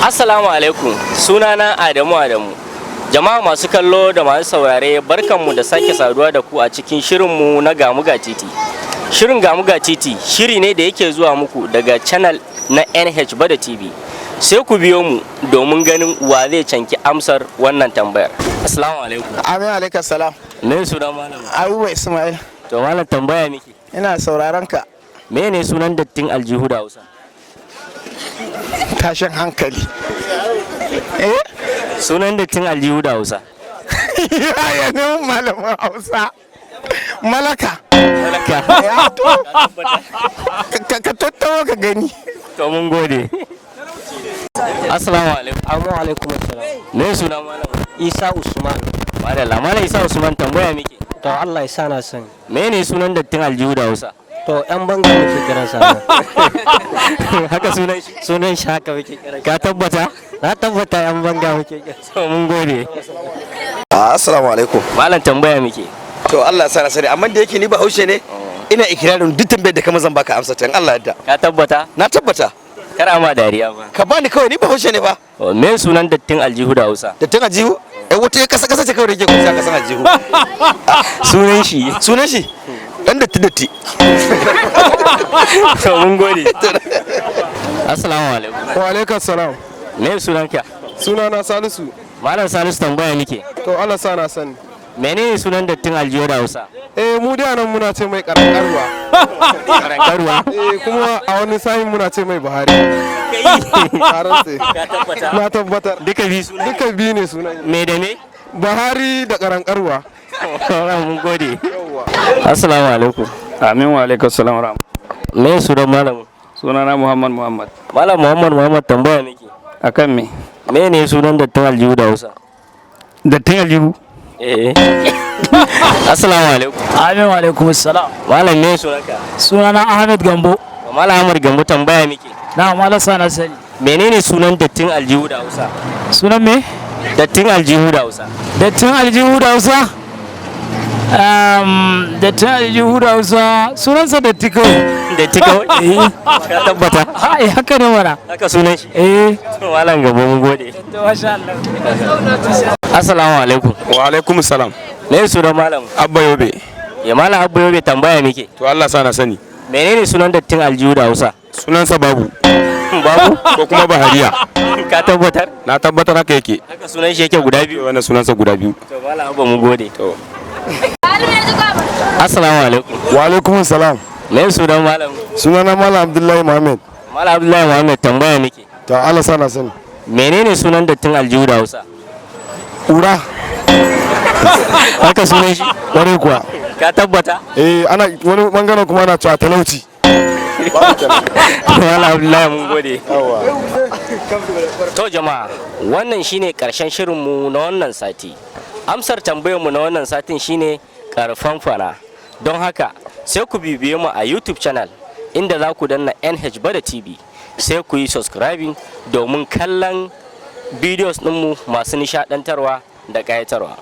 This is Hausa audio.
Assalamu alaikum, sunana Adamu Adamu. Jama'a masu kallo da masu saurare, barkanmu da sake saduwa da ku a cikin shirinmu na Gamu Ga Titi. Shirin Gamu Ga Titi shiri ne da yake zuwa muku daga channel na NH Bada TV. Sai ku biyo mu domin ganin wa zai canki amsar wannan tambayar. Assalamu alaikum. Amin, alaika salam. Me sunan malam? Ayuba Ismail. To malam, tambaya miki. Ina sauraron ka. Mene sunan dattin aljihu da Hausa? Tashin hankali. Eh? Sunan dattin aljihu da Hausa. Ya nemi malamin Hausa. Malaka. Malaka. Ya to. Ka tattawa ka gani. To mun gode. Assalamu alaikum. Amma alaikum assalam. Me sunan malam? Isa Usman. Madalla, Malam Isa Usman, tambaya miki. To Allah ya sa na sani. Mene sunan dattin aljihu da Hausa? To yan banga muke kiran sa. Haka sunan shi? Sunan shi haka muke kiran. Ka tabbata? Na tabbata, yan banga muke kiran. To mun gode. Assalamu alaikum. Malam, tambaya miki. To Allah ya sa na sani, amma da yake ni ba haushe ne, ina ikirarin duk tambayar da kama zan baka amsa ta in Allah yadda. Ka tabbata? Na tabbata. Kar a ma dariya ba. Ka bani kawai, ni ba haushe ne ba. Oh, me sunan dattin aljihu da Hausa? Dattin aljihu? Eh, wata ya kasa kasa ce kawai da yake kusa kasan aljihu. Sunan shi. Sunan shi? Dan datti datti. To mun gode. Assalamu alaikum. Wa alaikum salam. Me sunanka? Sunana Salisu. Malam Salisu, tambaya miki. To Allah sa na sani. Menene sunan dattin aljihu da Hausa? Eh, mu da nan muna ce mai karankarwa. Karankarwa. Eh, kuma a wani sa'in muna ce mai Buhari. Na rantse. Ka tabbata? Na tabbatar. Duka biyu sunan. Duka biyu ne sunan. Me da me? Buhari da karankarwa. Mun gode. Assalamu alaikum. Amin, wa alaikum salam wa. Me sunan malamin? Sunana Muhammad Muhammad. Malam Muhammad Muhammad, tambaya miki. Akan me? Mene sunan dattin aljihu da Hausa? Dattin aljihu? Eh. Assalamu alaikum. Amin, wa alaikum assalam. Malam, me sunanka? Sunana Ahmed Gambo. Malam Ahmad Gambo, tambaya miki. Na malam sa na sani. Menene sunan dattin aljihu da Hausa? Sunan me? Dattin aljihu da Hausa. Dattin aljihu da Hausa? Dattin aljihu da Hausa sunansa datti kawai. Datti kawai? Eh. Ka tabbata? Ha, eh, haka ne mana. Haka sunan shi? Eh. To Malam Gambo, mun gode. To masha Allah. Assalamu alaikum. Wa alaikum salam. Me sunan malam? Abba Yobe. Ya Malam Abba Yobe, tambaya miki. To Allah sa na sani. Menene sunan dattin aljihu da Hausa? Sunansa babu. Babu? Ko kuma Bahariya. Ka tabbatar? Na tabbatar, haka yake. Haka sunan shi yake guda biyu. Wannan sunansa guda biyu. To Malam Abba, mun gode. To. Assalamu alaikum. Wa alaikum salam. Me sunan malam? Sunana Malam Abdullahi Muhammad. Malam Abdullahi Muhammad, tambaya miki. To Allah sa na sani. Menene sunan dattin aljihu da Hausa? Ƙura. Haka sunan shi? Ƙwarai kuwa. Ka tabbata? Eh, ana wani bangaren kuma ana cewa talauci. Malam Abdullahi, mun gode. To jama'a, wannan shine karshen shirinmu na wannan sati. Amsar tambayarmu na wannan satin shine karfan fana. Don haka sai ku bibiye mu a YouTube channel inda za ku danna NH Bada TV, sai ku yi subscribing domin kallon videos ɗinmu masu nishaɗantarwa da ƙayatarwa.